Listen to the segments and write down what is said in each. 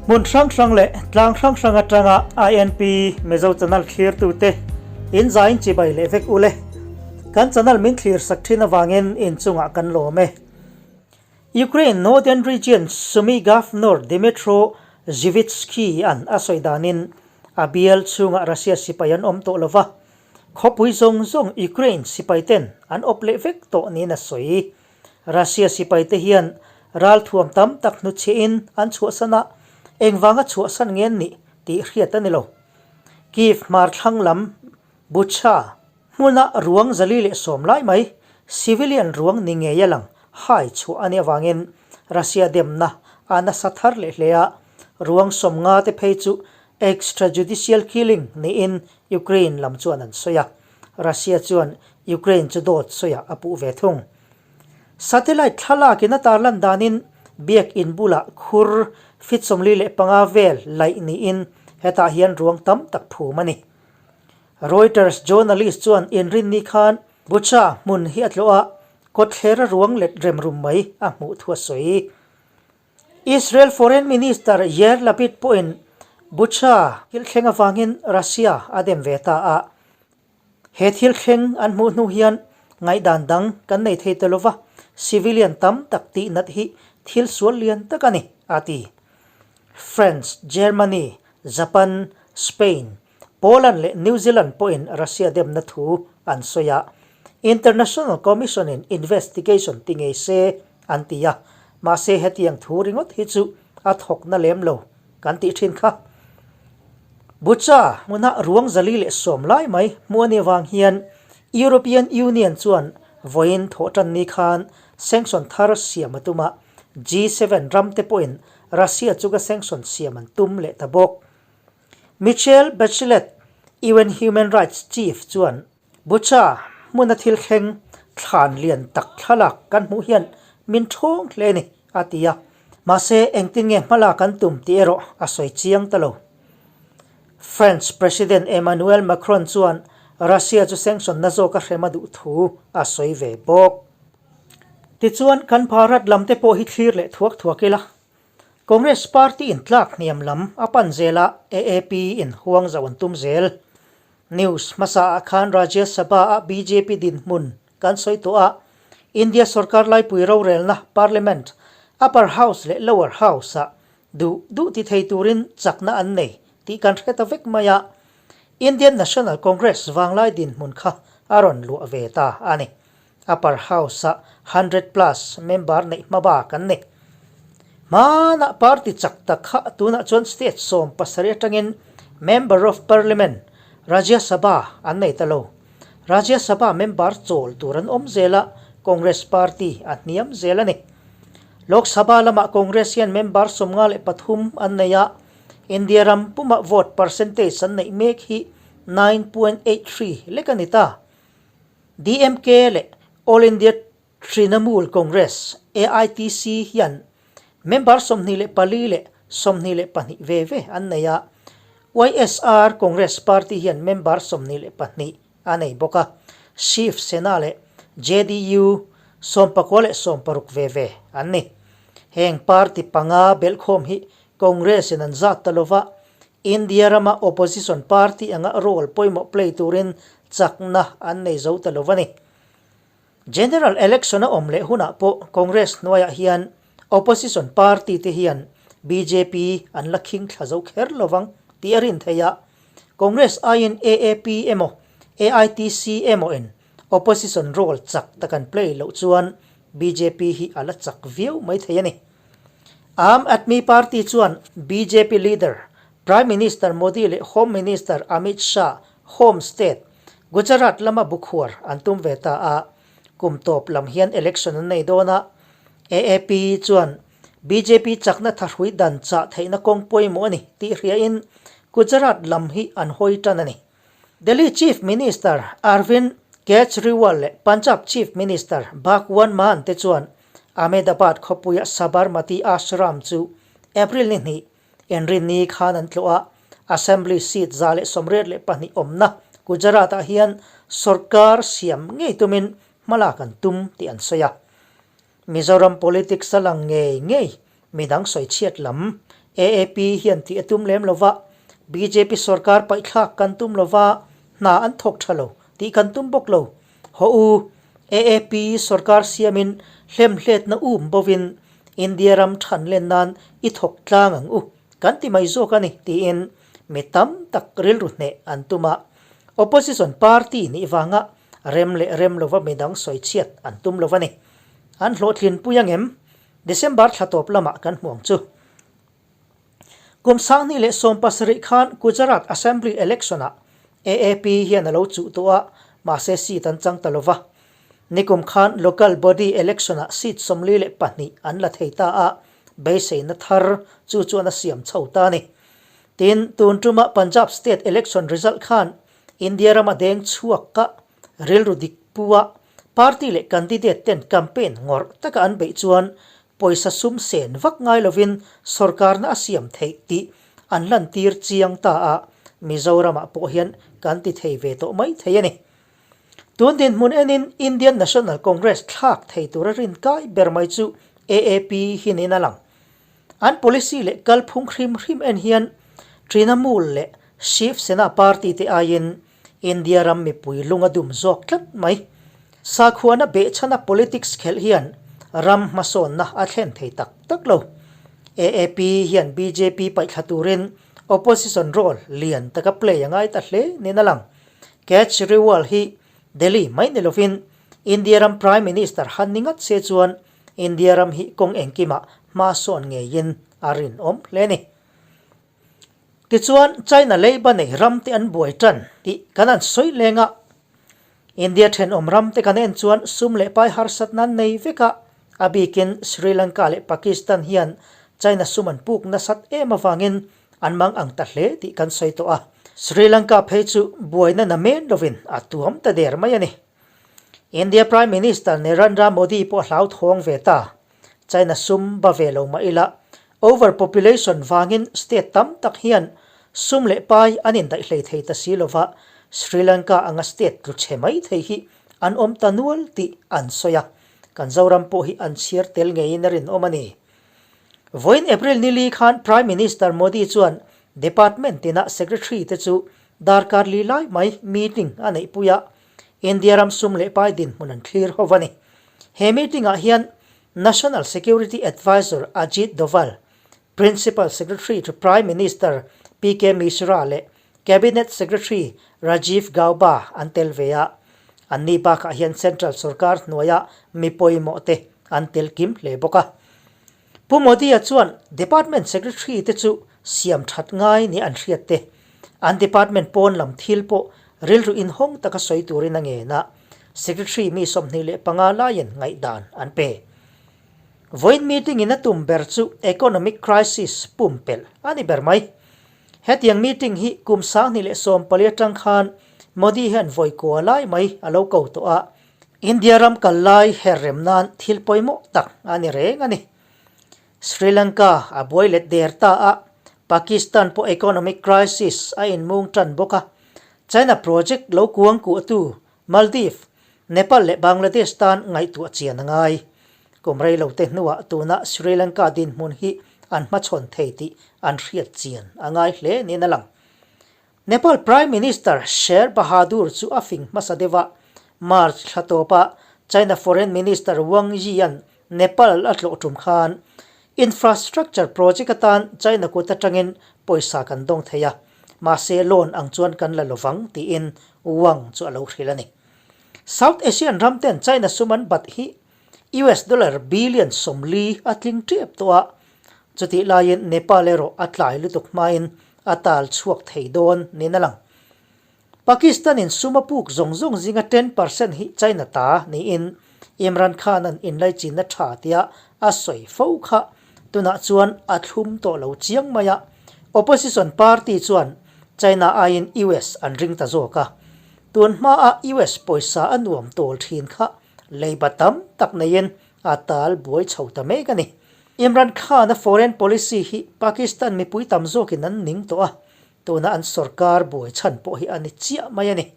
Hmun hrang hrang leh tlang hrang hrang atanga INP Mizo channel thlirtute in zain chibai leh vek ule. Kan channel min thlir sak thin avangin inchungah kan lawm e. Ukraine Northern Region Sumy Governor Dmytro Zhyvytskyi an a sawi danin a bial chhungah Russia sipai an awm tawh lova, khawpui zawng zawng Ukraine sipai ten an awp leh vek tawh niin a sawi. Russia sipai te hian ralthuam tam tak hnuchhiahin an chhuahsan a, engvanga chhuahsan nge an nih tih hriat a ni lo. Kyiv hmar thlang lam Bucha Hmuna ruang 410 lai mai civilian ruang ni ngei a lang hai chhuah a nih avangin Russia demna a nasa thar leh hle a, ruang 50 te phei chu extrajudicial killing niin Ukraine lam chuan an sawi a, Russia chuan Ukraine chu dawt sawiah a puh ve thung. Satellite thlalak in a tarlan danin biak in bulah khur feet 45 vel laih niin hetah hian ruang tam tak phum a ni. Reuters journalist chuan inrinni khan Bucha hmun hi a tlawh a, kawtthlera ruang let rem rum mai a hmuh thu a sawi. Israel Foreign Minister Yair Lapid pawhin Bucha thil thleng avangin Russia a dem ve ta a. He thil thleng an hmuh hnu hian ngaihdan dang kan nei thei ta lova, civilian tam tak tihnat hi thil sual lian tak a ni, a ti. France, Germany, Japan, Spain, Poland leh New Zealand pawhin Russia demna thu an sawi a, International Commission in investigation ti ngei se an ti a, mahse hetiang thu ringawt hi chu a thawkna lem lo kan tih thin kha. Bucha hmuna ruang 410 lai mai hmuh a nih avang hian European Union chuan vawiin thawhtan ni khan sanction thar siam a tum a, G7 ram te pawhin Russia chuka sanction siam an tum leh ta bawk. Michelle Bachelet, UN Human Rights Chief chuan Bucha hmuna thil thleng thlan lian tak thlalak kan hmuh hian min thawng hle a ni, a ti a. Mahse, engtin nge hmalak an tum tih erawh a sawi chiang ta lo. French President Emmanuel Macron chuan Russia chu sanction na zawk a hrem a duh thu a sawi ve bawk. Tichuan, kan Bharat lam te pawh hi thlir leh thuak thuak ila. Congress party in tlak hniam lam a pan zel a, AAP in huang zauh an tum zel. News hmasa ah khan Rajya Sabha ah bjp dinhmun kan sawi tawh a, India sorkar laipui rorelna Parliament, Upper House leh Lower House ah duh duh ti thei turin chakna an nei tih kan hre ta vek mai a, Indian National Congress vanglai dinhmun kha a rawn luah ve ta a ni. Upper House ah hundred plus member neih hma bak an ni. Hmanah party chak tak kha tunah chuan state 17 atangin Member of Parliament, Rajya Sabha, an nei ta lo. Rajya Sabha member chawl tur an awm zel a, Congress party a hniam zel a ni. Lok Sabha lamah Congress hian member 53 an nei a, India ram pumah vote percentage an neih mek hi 9.83 lek a ni ta. DMK leh All India Trinamool Congress, AITC, hian member 24 leh 22 ve ve an nei a, YSR Congress Party hian member 22 a nei bawk a, Shiv Sena leh JDU 19 leh 16 ve ve an ni. Heng party panga belhkhawm hi Congress in an zat ta lova, India rama opposition party anga role pawimawh play turin chakna an nei zo ta lo a ni. General election a awm leh hunah pawh Congress hnuaiah hian opposition party te hian bjp an la khing thla zo kher lovang tih a rin theih a, Congress aiin AAP emaw AITC emaw in opposition role chak tak an play loh chuan bjp hi a la chak viau mai thei a ni. Aam Aadmi Party chuan bjp leader Prime Minister Modi leh Home Minister Amit Shah home state Gujarat lama bukhuar an tum ve ta a, kum tawp lam hian election an nei dawn a, AAP chuan bjp chakna thahrui dan chah theihna kawng pawimawh a ni tih hriain Gujarat lam hi an hawi tan a ni. Delhi Chief Minister Arvind Kejriwal leh Punjab Chief Minister Bhagwant Mann te chuan Ahmedabad khawpuia Sabarmati Ashram chu April ni hnih Enrinni khan an tlawh a, Assembly seat 182 awmna Gujarat-ah hian sorkar siam ngei tumin hmalak an tum tih an sawi a. Mizoram politics a lang ngei ngei midang sawi chhiat lam AAP hian tih a tum lem lo va, bjp sorkar paihthlak kan tum lo va, hna an thawk tha lo tih kan tum bawk lo. Haw u, AAP sorkar siamin hlemhletna um bovin India ram than len nan i thawk tlang ang u kan ti mai zawk a ni tiin mi tam tak rilru hneh an tum a. Opposition party nih vanga rem leh rem lova midang sawi chhiat an tum lo a ni. An hlawhtlin pui angem? December thla tawp lamah kan hmu ang chu. Kum 2017 khan Gujarat Assembly Election-ah AAP hian a lo chuh tawh a, mahse seat an chang ta lo va. Nikum khan Local Body Election-ah seat 42 an la thei ta a, beiseina thar chu chuan a siam chho ta a ni. Tin, tun tuma Punjab State Election result khan India rama deng chhuak a rilru dik pu a, party leh candidate ten campaign ngawrh taka an beih chuan pawisa sum sen vak ngai lovin sorkarna a siam theih tih an lantir chiang ta a, Mizoramah pawh hian kan ti thei ve tawh mai thei a ni. Tun dinhmun enin Indian National Congress thlak thei tura rin kai ber mai chu AAP hi niin a lang. An policy leh kalphung hrim hrim en hian Trinamool leh Shiv Sena party te aiin India ram mipui lung a dum zawk tlat mai. Sakhuana behchhana politics khelh hian ram hmasawnna a thlen thei tak tak lo. AAP hian bjp paihthla turin opposition role lian taka play a ngai ta hle niin a lang. Kejriwal hi Delhi mai ni lovin India ram Prime Minister han ni ngat se chuan India ram hi kawng engkimah hma sawn ngeiin a rinawm hle a ni. Tichuan, China leiba nei ram te an buai tan tih kan han sawi leng a, India thenawm ram te kan en chuan sum leh pai harsatna an nei vek a, a bikin Sri Lanka leh Pakistan hian China sum an puk nasat em avangin an mang ang ta hle tih kan sawi tawh a. Sri Lanka phei chu buaina na men lovin a tuam ta der mai a ni. India Prime Minister Narendra Modi pawh a hlauthawng ve ta. China sum ba ve lo mah ila, over population vangin state tam tak hian sum leh pai an indaih hlei thei ta si lova, Sri Lanka anga state tlu chhe mai thei hi an awm ta nual tih an sawi a, kan Zoram pawh hi an chhiar tel ngeiin a rinawm a ni. Vawiin April ni li khan Prime Minister Modi chuan Department tinah Secretary te chu darkar li lai mai meeting a neihpui a, India ram sum leh pai dinhmun an thlir ho a ni. He meeting-ah hian National Security Advisor Ajit Doval, Principal Secretary to Prime Minister PK Mishra leh Cabinet Secretary Rajiv Gauba an tel ve a. Anni bakah hian Central sorkar hnuaia mi pawimawh te an tel kim hle bawk a. Pu Modi-a chuan Department Secretary te chu siam that ngai nia an hriat te, an department pawn lam thil pawh rilru inhawng taka sawi turin a ngen a, Secretary mi 25 laiin ngaihdan an pe. Vawiin meeting in a tum ber chu economic crisis pumpelh a ni ber mai. Hetiang meeting hi kum 2014 atang khan Modi hian vawi kua lai mai a lo ko tawh a, India ram kal lai her rem nan thil pawimawh tak a ni reng a ni. Sri Lanka a buai let der ta a, Pakistan pawh economic crisis a inmung tan bawk a, China project lo kuang kuahtu Maldives, Nepal leh Bangladesh tan ngaihtuah chian a ngai. Kum rei lo te hnuah tuna Sri Lanka dinhmun hi an hmachhawn thei tih an hriat chian a ngai hle niin a lang. Nepal Prime Minister Sher Bahadur chu a fing hmasa deuh a, March thla tawpa China Foreign Minister Wang Yi-a'n Nepal a tlawh tum khan infrastructure project atan China kut atangin pawisa kan dawng thei a, mahse loan ang chuan kan la lovang tiin Wang chu a lo hrilh a ni. South Asian ram ten China sum an bat hi US dollar billion 40 a tling tep tawh a, chutih laiin Nepal erawh a tlai lutuk hmain a tal chhuak thei dawn niin a lang. Pakistan-in sum a puk zawng zawng zinga 10% hi China ta niin Imran Khan-a'n inlaichinna tha tia a sawi fo kha tunah chuan a thlum tawh lo chiang mai a, opposition party chuan China aiin US an ring ta zawk a. Tun hmaa US pawisa a nuam tawl thin kha leiba tam tak neiin a tal buai chho ta mek a ni. Imran Khan-a foreign policy hi Pakistan mipui tam zawkin an ning tawh a, tuna an sorkar buai chhan pawh hi a ni chiah mai a ni.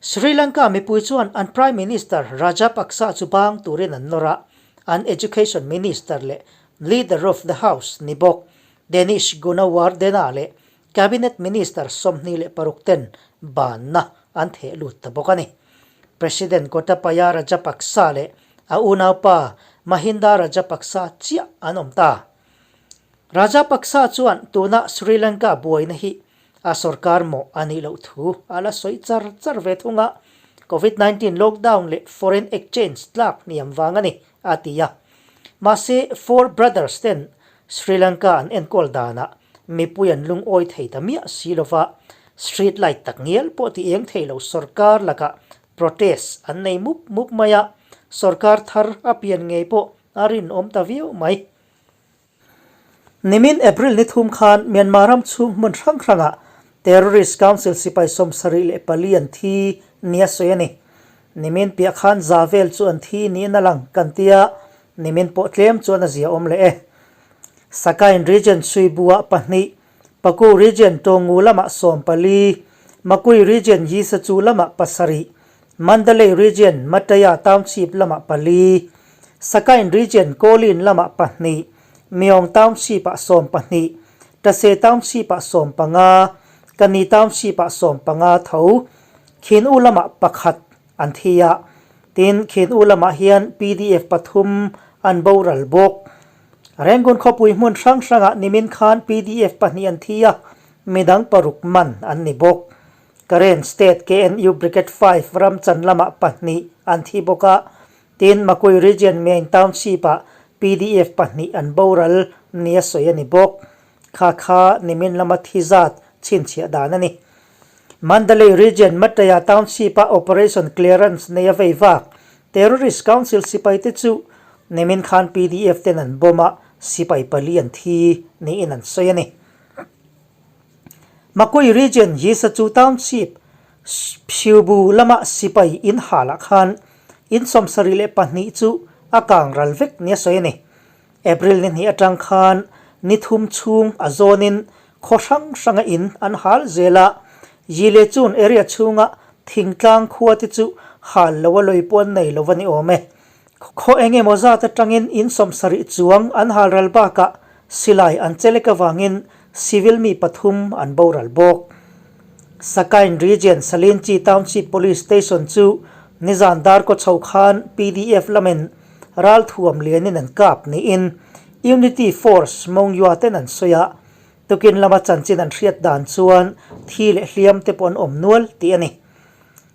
Sri Lanka mipui chuan an Prime Minister Rajapaksa chu bang turin an nawr a, an Education Minister leh Leader of the House ni bawk. Dinesh Gunawardena leh Cabinet Minister 26 ten banna an theh lut ta bawk a ni. President Gotabaya Rajapaksa leh a unaupa Mahinda Rajapaksa chiah an awm ta. Rajapaksa chuan tuna Sri Lanka buaina hi a sorkar mawh a nih loh thu a la sawi char char ve thung a, Covid 19 lockdown leh foreign exchange tlak hniam vang a ni, a ti a. Mahse, Four Brothers ten Sri Lanka an enkawl danah mipui an lungawi thei ta miah si lova, street light tak ngial pawh ti eng thei lo sorkar lakah protest an nei mup mup mai a, sorkar thar a pian ngei pawh a rinawm ta viau mai. Nimin April ni thum khan Myanmar ram chhung hmun hrang hrangah Terrorist Council sipai 74 an thi nia sawi a ni. Nimin piah khan za vel chu an thi niin a lang kan tia, nimin pawh tlem chuan a zia awm leh e. Sakain Region Suibuah pahnih, Paku Region Tawngu lamah 14, Makui Region Yisachu lamah pasarih, Mandalay Region Mataya Township lamah pali, Sakain Region Kawlin lamah pahnih, Myong Township-ah 12, Tase Township-ah 15, Kani Township-ah 15 tho, Khin U lamah pakhat an thi a. Tin, Khin U lamah hian PDF pathum an boral bawk. Rangoon khawpui hmun hrang hrangah nimin khan PDF pahnih an thi a, midang paruk man an ni bawk. Karen State KNU Brigade 5 ram chan lamah pahnih an thi bawk a, tin Makui Region Main Township-ah PDF pahnih an boral nia sawi a ni bawk. Kha kha nimin lama thi zat chhinchhiah dan a ni. Mandalay Region Mataya Township-a Operation Clearance neia vei vak Terrorist Council sipaite chu nimin khan PDF ten an bomb a, sipai pali an thi niin an sawi a ni. Makui Region Yisachu Township Psiubu lama sipai in halah khan in 72 chu a kang ral vek nia sawi a ni. April ni hnih atang khan ni thum chhung a zawnin khaw hrang hranga in an hal zel a, Yilechun area chhunga thingtlang khua te chu hal lo a lawi pawh an nei lo a ni awm e. Khaw eng emaw zat atangin in 70 chuang an hal ral bakah silai an chelek avangin civil mi pathum an boral bawk. Sakain Region Salinchi Township Police Station chu nizan darkaw chho khan PDF lamin ralthuam lianin an kap niin Unity Force Mongyua ten an sawi a, tukin lama chanchin an hriat dan chuan thi leh hliam te pawh an awm nual tih a ni.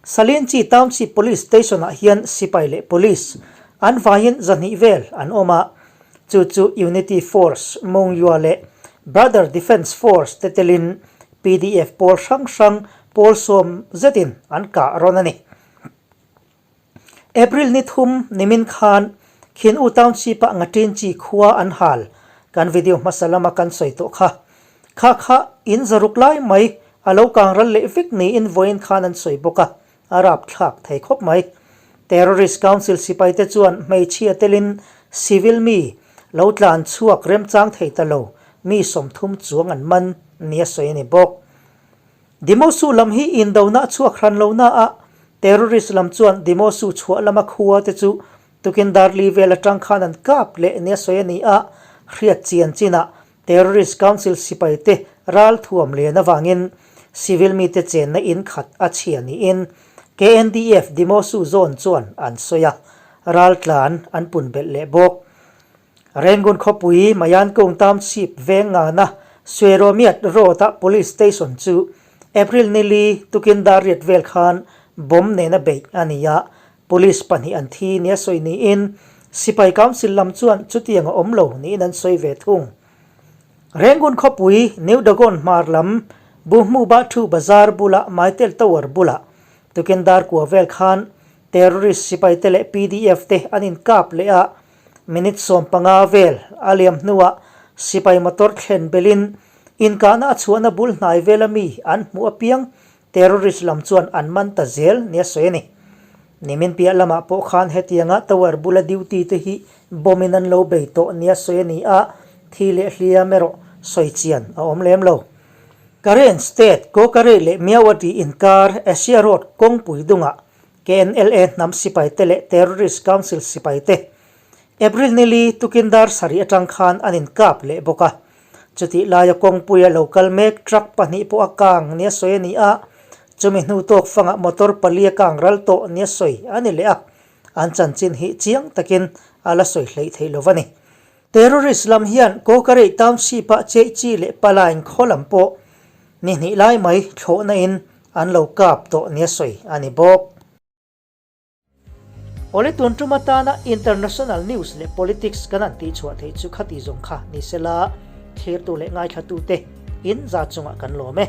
Salinchi Township Police Station-ah hian sipai leh police an vaiin zahnih vel an awm a, chu chu Unity Force, Mongyua leh Brother Defence Force te telin PDF pawl hrang hrang pawl sawm zetin an kah rawn a ni. April ni thum nimin khan Khin U Township-ah Ngatinchi khua an hal kan video hmasa lama kan sawi tawh kha. Kha kha in zaruk lai mai a lo kang ral leh vek niin vawiin khan an sawi bawk a, a rap thlak thei khawp mai. Terrorist Council sipaite chuan hmeichhia telin civil mi lo tlan chhuak remchang thei ta lo mi 30 chuang an man nia sawi a ni bawk. Dimosu lam hi indona a chhuak hran lo na a, terrorist lam chuan Dimosu chhuah lama khua te chu tukin darli vel atang khan an kap leh nia sawi a ni a, hriat chian chinah Terrorist Council sipai te ral thuam lian avangin civil mite chenna in khat a chhia niin KNDF Dimosu Zone chuan an sawi a, ral tlan an pun belh leh bawk. Rangoon khawpui Mayankung Township veng ngana Sweromiat Road-a Police Station chu April ni li tukin dar riat vel khan bomb nena beih a ni a, Police pahnih an thi nia sawi niin Sipai Council lam chuan chutiang a awm lo niin an sawi ve thung. Rangoon khawpui New Dagon hmar lam Buhmu Bathu Bazar bula Mytel Tower bulah tukin dar kua vel khan terrorist sipai te leh PDF te an inkap leh a, Minute 15 vel a liam hnuah sipai motor thlen belin inkahna a chhuahna bul hnai vela mi an hmuh apiang terrorist lam chuan an man ta zel nia sawi a ni. Nimin piah lamah pawh khan hetianga tower bula duty te hi bomb in an lo bei tawh nia sawi a ni a, thi leh hliam erawh sawi chian a awm lem lo. Karen State, Kawkarei leh Myawaddy inkar Asia Road kawngpui dungah KNLA hnam sipaite leh Terrorist Council sipaite April ni li tukin dar sarih atang khan an inkap leh bawk a. Chutih laia kawngpuia lo kal mek truck pahnih pawh a kang nia sawi a ni a, chumi hnu tawk fangah motor pali a kang ral tawh nia sawi a ni leh a, an chanchin hi chiang takin a la sawi hleih theih lo a ni. Terrorist lam hian Kawkarei Township-ah Cheichi leh Palain khaw lam pawh ni hnih lai mai thlawhna in an lo kap tawh nia sawi a ni bawk. Awle tun tum atana international news leh politics kan han tihchhuah theih chu khati zawng kha ni sela, thlirtu leh ngaithlatute in za chungah kan lawm e.